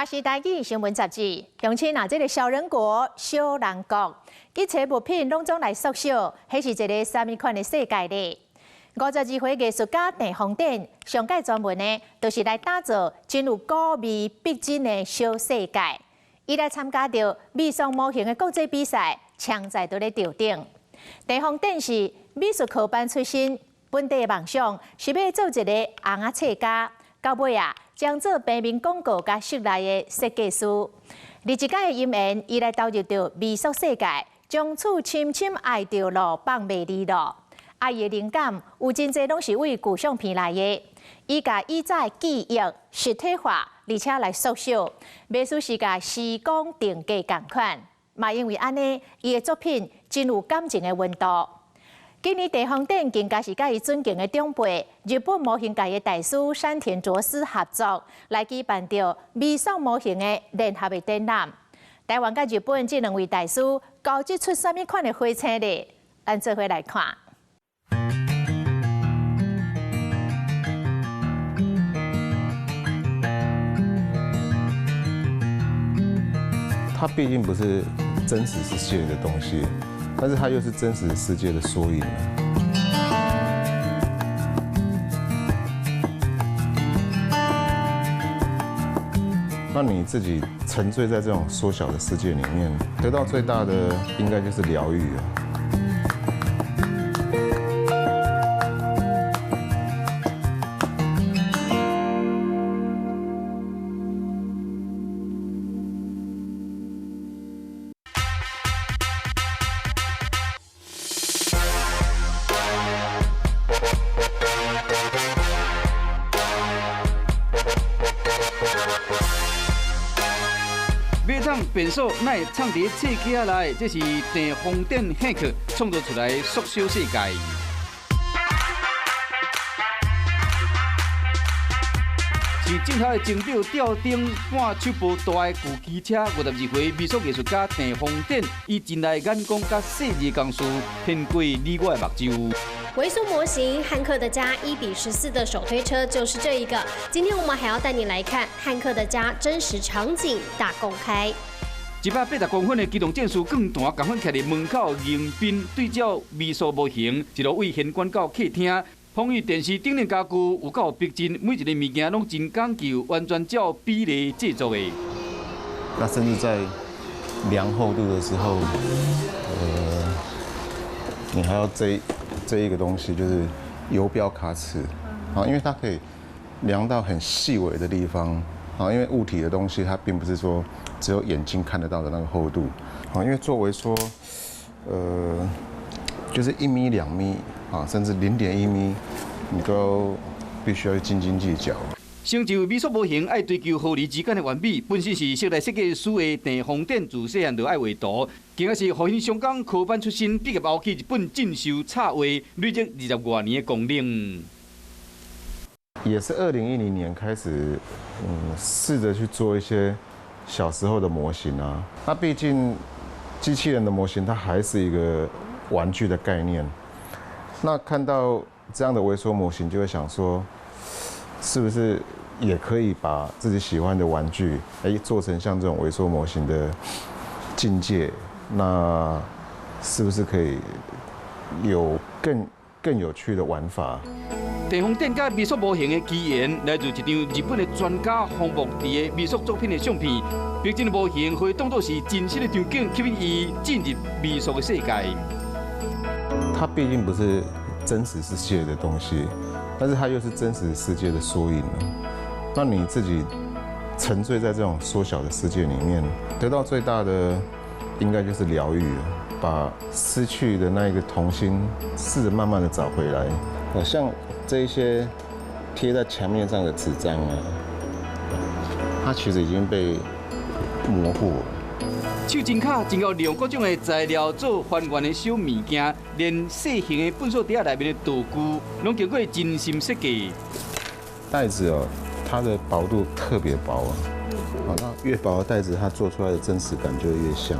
是台語新聞雜誌，鄉親啊，這个小人國、小人國，一切物品攏總來縮小，彼是一个啥物款的世界咧？52歲藝術家鄭豐典上蓋專門的，就是來打造真有古味逼真的小世界。伊來參加著微縮模型的國際比賽，搶在佇咧頭頂。鄭豐典是美術科班出身，本底的夢想是欲做一个尪仔冊家，到尾啊，將做平面廣告佮室內的設計師。佇一擺的因緣，伊來投入著微縮世界，將厝深深愛著囉放袂離囉。啊，伊的靈感有真濟攏是為舊相片來的。伊共以早的記憶實體化，而且來縮小，袂輸是共時光定格仝款。嘛因為按呢，伊的作品真有感情的溫度。今年鄭豐典更加是佮伊尊敬的長輩，日本模型界的大師山田卓司合作，來舉辦著微縮模型的聯合的展覽。台灣佮日本這兩位大師交織出啥物款的火星咧？咱做伙來看。它畢竟不是真實世界的東西，但是它又是真實世界的縮影。那你自己沉醉在這種縮小的世界裡面，得到最大的應該就是療癒啊。馬桶便所哪會藏佇冊機內？這是鄭豐典黑客創造出來的縮小世界。是鏡頭的鐘錶吊燈半手部大的舊機車，52歲微縮藝術家鄭豐典，以真來眼光佮細膩工序，騙過你我的目睭。微縮模型漢克的家1:14的手推車就是這一個。今天我們還要帶你來看漢克的家真實場景大公開。180公分的機動戰士鋼彈，共款徛佇門口迎賓，對照微縮模型，一路為玄關到客廳，風雨電視頂的家具有夠逼真，每一个物件攏真講究，完全照比例製作的。那甚至在量厚度的時候，你還要這一個東西就是游標卡尺，啊，因為它可以量到很細微的地方，啊，因為物體的東西它並不是說只有眼睛看得到的那個厚度，啊，因為作為說，就是1米、2米啊，甚至0.1米，你都必須要斤斤計較。成就微縮模型愛追求毫釐之間的完美，本身是室內設計師的鄭豐典，自細漢就愛畫圖，更加是予𪜶香港科班出身，畢業後去日本進修插畫，累積20外年的功力。也是2010年開始，試着去做一些小時候的模型啊。那畢竟機器人的模型，它還是一個玩具的概念。那看到這樣的微縮模型，就會想說，是不是也可以把自己喜歡的玩具，做成像這種微縮模型的境界？那是不是可以有更有趣的玩法？鄭豐典佮微縮模型的起源，來自一張日本的專家荒木佇个微縮作品的相片。逼真的模型可以當作是真實的場景，吸引伊進入微縮的世界。它畢竟不是真實世界的東西，但是它又是真實世界的縮影。那你自己沉醉在這種縮小的世界裡面，得到最大的應該就是療癒，把失去的那一個童心，試着慢慢的找回來。像這一些貼在牆面上的紙張啊，它其實已經被模糊了。手真巧，真𠢕利用各種的材料做還原的小物件，連細型的糞掃袋仔內面的道具，攏經過精心設計。袋子哦，它的薄度特別薄啊，好，那越薄的袋子，它做出來的真實感就越像。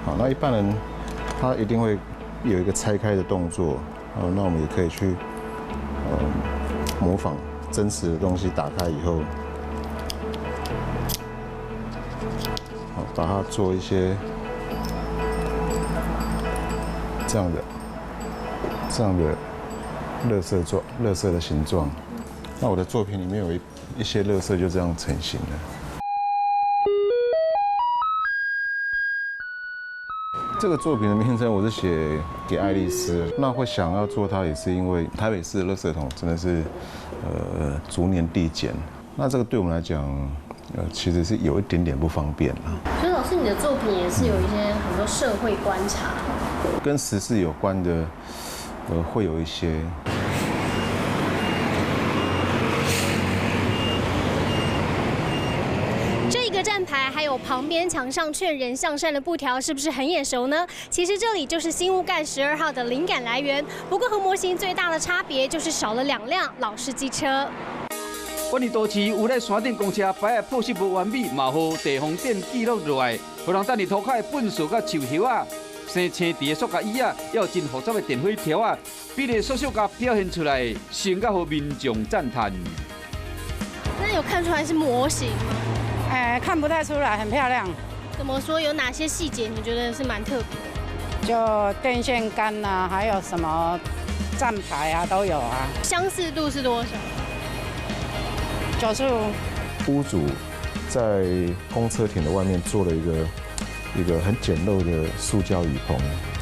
好，那一般人他一定會有一個拆開的動作，好，那我們也可以去，模仿真实的东西打开以后，好，把它做一些这样的垃圾状、垃圾的形状。那我的作品里面有一些垃圾就这样成型了。这个作品的名称我是写给爱丽丝，那会想要做它也是因为台北市的垃圾桶真的是，逐年递减。那这个对我们来讲，其实是有一点点不方便了。所以老师，你的作品也是有一些很多社会观察，跟时事有关的，会有一些。站牌还有旁边墙上劝人向善的布条，是不是很眼熟呢？其实这里就是新屋盖12号的灵感来源。不过和模型最大的差别就是少了2辆老式机车。阮伫都市有咧山顶公车牌仔破色无完美，嘛予地方店记录落来，予人等伫涂跤的粪扫佮树叶仔，生青伫的塑胶椅仔，还有真复杂的电火条仔，比例缩小佮表现出来，成甲予民众赞叹。那有看出来是模型吗？哎，看不太出来，很漂亮。怎么说？有哪些细节你觉得是蛮特别的？就电线杆呐，还有什么站牌啊，都有啊。相似度是多少？95。屋主在公车亭的外面做了一个很简陋的塑胶雨棚，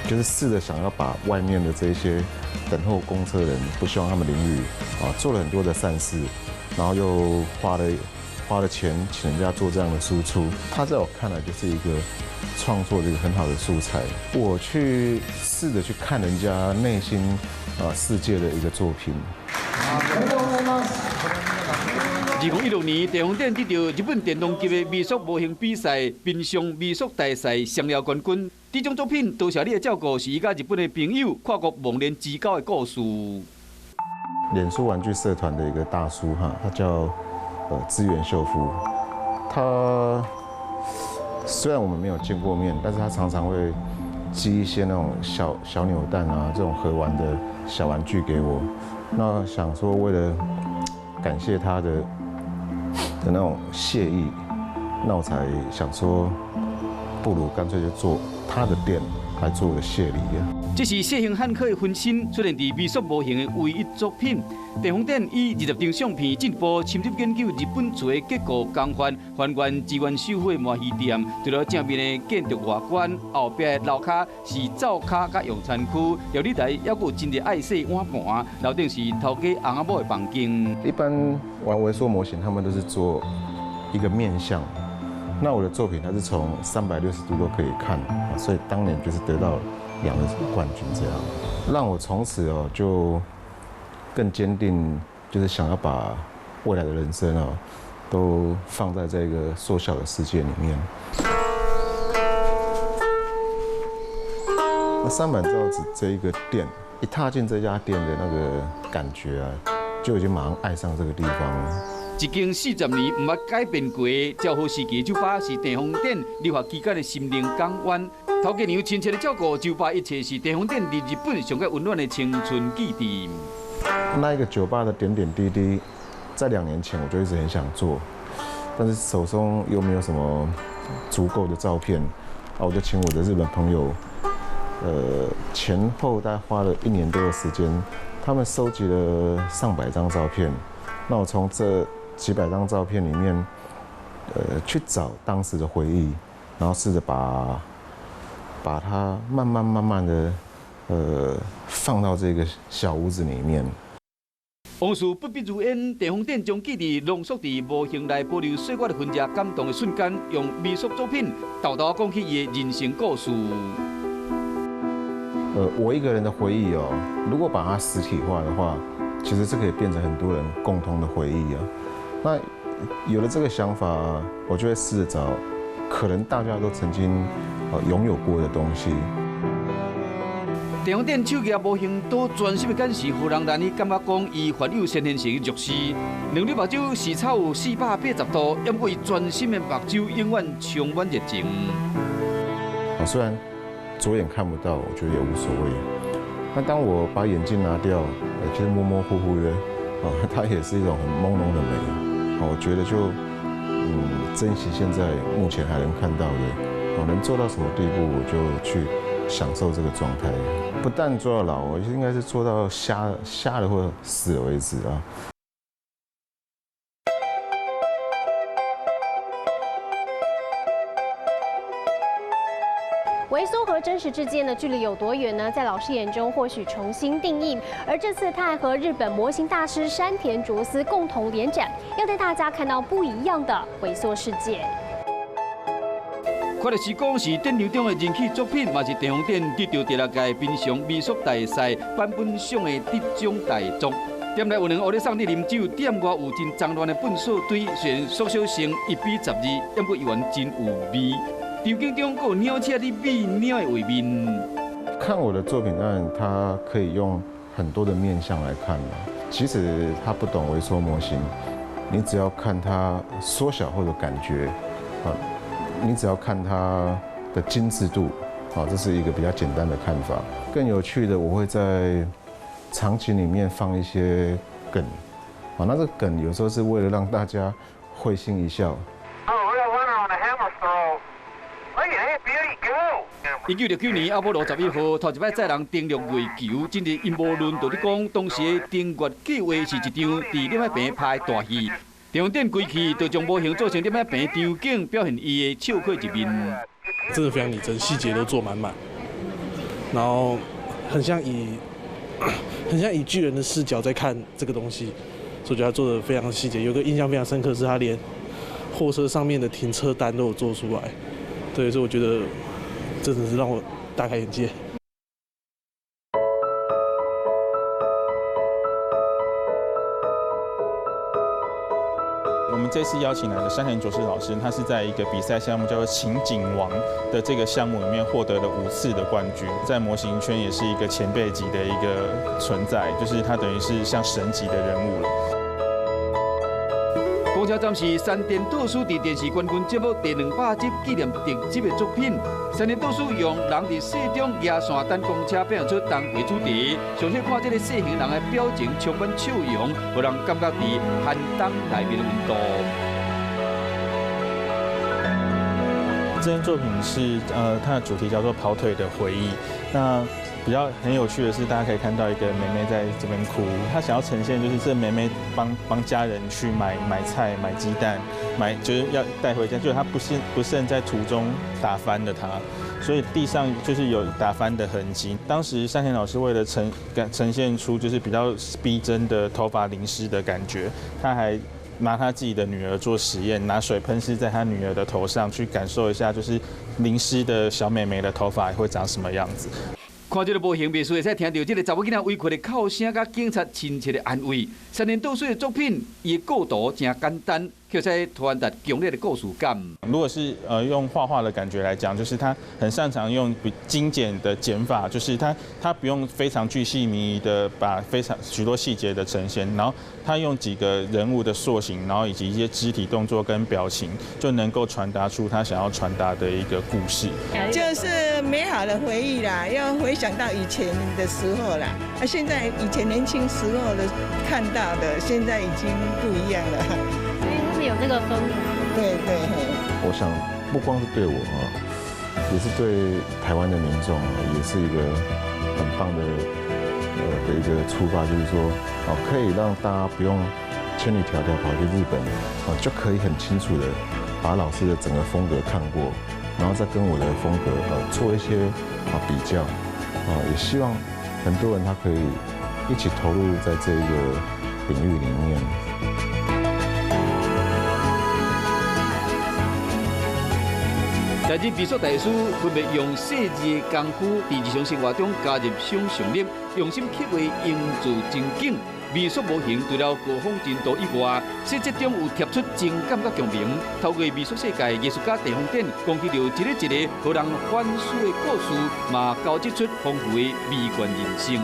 就是试着想要把外面的这些等候公车人，不希望他们淋雨啊，做了很多的善事，然后又花了钱请人家做这样的输出，他在我看来就是一个创作的一个很好的素材。我去试着去看人家内心啊世界的一个作品。2016年，地方店得到日本电动级的微缩模型比赛冰上微缩大赛双料冠军。这种作品多谢你的照顾，是伊佮日本的朋友跨国忘年之交的故事。脸书玩具社团的一个大叔哈，他叫资源秀夫，他虽然我们没有见过面，但是他常常会寄一些那种小小扭蛋啊，这种盒玩的小玩具给我。那想说为了感谢他的那种谢意，那我才想说，不如干脆就做他的店来做个谢礼啊。这是谢兴汉克的分身出现伫微缩模型的唯一作品。地方店以20张相片进一步深入研究日本厝的结构工法，还原资源修复的麻鱼店。除了正面的建筑外观，后壁的楼跤是灶跤佮用餐区，料理台犹阁有真济爱洗碗盘，楼顶是头家翁仔某的房间。一般玩微缩模型，他们都是做一个面向。那我的作品，它是从360度都可以看，所以当年就是得到两个冠军，这样让我从此哦就更坚定，就是想要把未来的人生哦都放在这个缩小的世界里面。那三板造纸这一个店，一踏进这家店的那个感觉啊，就已经马上爱上这个地方了。一间40年毋捌改变过的昭和时期酒吧，是地方店留学期间的心灵港湾。头家娘亲切的照顾，酒吧一切是地方店伫日本上较温暖的青春记忆。那一个酒吧的点点滴滴，在2年前我就一直很想做，但是手中又没有什么足够的照片，啊，我就请我的日本朋友，前后大概花了一年多的时间，他们收集了上百张照片，那我从这几百张照片里面，去找当时的回忆，然后试着把它慢慢慢慢的，放到这个小屋子里面。往事不必如烟，地方店将记忆浓缩伫模型内，保留岁月的痕迹，感动的瞬间，用微缩作品沓沓讲起伊的人生故事。我一个人的回忆哦，如果把它实体化的话，其实是可以变成很多人共同的回忆啊。那有了这个想法，我就会试着找可能大家都曾经拥有过的东西。地方店手艺模型都专心的展示，予人难以感觉讲伊患有先天性弱视，两粒目睭视差有480度，毋过伊专心的目睭永远充满热情。啊，虽然左眼看不到，我觉得也无所谓。那当我把眼镜拿掉，其实模模糊糊的，啊，它也是一種很朦朧的美。我覺得就珍惜現在目前還能看到的，能做到什麼地步，我就去享受這個狀態。不但做到老，我應該是做到瞎了或死了為止啊。微縮和真實之間的距離有多遠呢？在老師眼中，或許重新定義。而這次他還和日本模型大師山田卓司共同聯展，要帶大家看到不一樣的微縮世界。看的是講是展場中的人氣作品，嘛是鄭豐典得到第六屆冰上美術大賽版本賞的得獎大作。店內有兩個咧送你啉酒，店外有真髒亂的糞掃堆，雖然縮小成1比12，不過依然真有味。場景中閣有鳥車咧餵鳥的畫面。看我的作品，當然他可以用很多的面向來看嘛。其實他不懂微縮模型，你只要看它縮小後的感覺，啊，你只要看它的精緻度，啊，這是一個比較簡單的看法。更有趣的，我會在場景裡面放一些梗，啊，那這個梗有時候是為了讓大家會心一笑。1969年，阿波羅11號頭一擺載人登陸月球，進入陰謀論就咧講，當時的登月計劃是一場佇躡仔棚拍的大戲。鄭豐典規氣就將模型做成躡仔棚場景，表現伊的笑詼一面。真的非常擬真，細節都做滿滿，然後很像以巨人的視角在看這個東西，所以我覺得他做得非常細節。有個印象非常深刻是，他連貨車上面的停車單都有做出來。對，所以我覺得。真的是讓我大開眼界。我們這次邀請來的山田卓司老師，他是在一個比賽項目叫做情景王的這個項目裡面獲得了5次的冠軍，在模型圈也是一個前輩級的一個存在，就是他等於是像神級的人物了。公車站是山田導師佇電視冠軍節目第200集紀念特輯的作品。山田導師用人佇雪中壓線等公車表現出同為主題，詳細看這個細型人的表情充滿笑容，予人感覺佇寒冬內面的溫度。這件作品是它的主題叫做跑腿的回憶。那比較很有趣的是，大家可以看到一個妹妹在這邊哭，她想要呈現就是這妹妹幫家人去買菜、買雞蛋、就是要帶回家，就是她不慎在途中打翻了她，所以地上就是有打翻的痕跡。當時山田老師為了呈現出就是比較逼真的頭髮淋濕的感覺，他還拿他自己的女兒做實驗，拿水噴濕在他女兒的頭上，去感受一下就是淋濕的小妹妹的頭髮會長什麼樣子。看這個模型，袂輸會使聽著這個查某囡仔委屈的哭聲，佮警察親切的安慰。山田導師的作品，伊的構圖誠簡單，卻使傳達強烈的故事感。如果是用畫畫的感覺來講，就是他很擅長用比精簡的減法，就是他不用非常巨細靡遺的把非常許多細節的呈現，然後他用幾個人物的塑形，然後以及一些肢體動作跟表情，就能夠傳達出他想要傳達的一個故事。就是美好的回憶啦，要回想到以前的時候啦。啊，現在以前年輕時候的看到的，現在已經不一樣了。所以有這個氛圍。對對。我想不光是對我啊，也是對台灣的民眾啊，也是一個很棒的的一個出發，就是說哦，可以讓大家不用千里迢迢跑去日本哦，就可以很清楚的把老師的整個風格看過，然後再跟我的風格做一些比較啊，也希望很多人他可以一起投入在這一個領域裡面。在這美術大師分別用細緻的功夫，佇日常生活中加入想象力，用心刻畫營造情景。美術模型除了高仿真度以外，細節中有貼出情感佮共鳴。透過美術世界藝術家鄭豐典講起著一个一个予人反思的故事，嘛交織出豐富的美觀人生。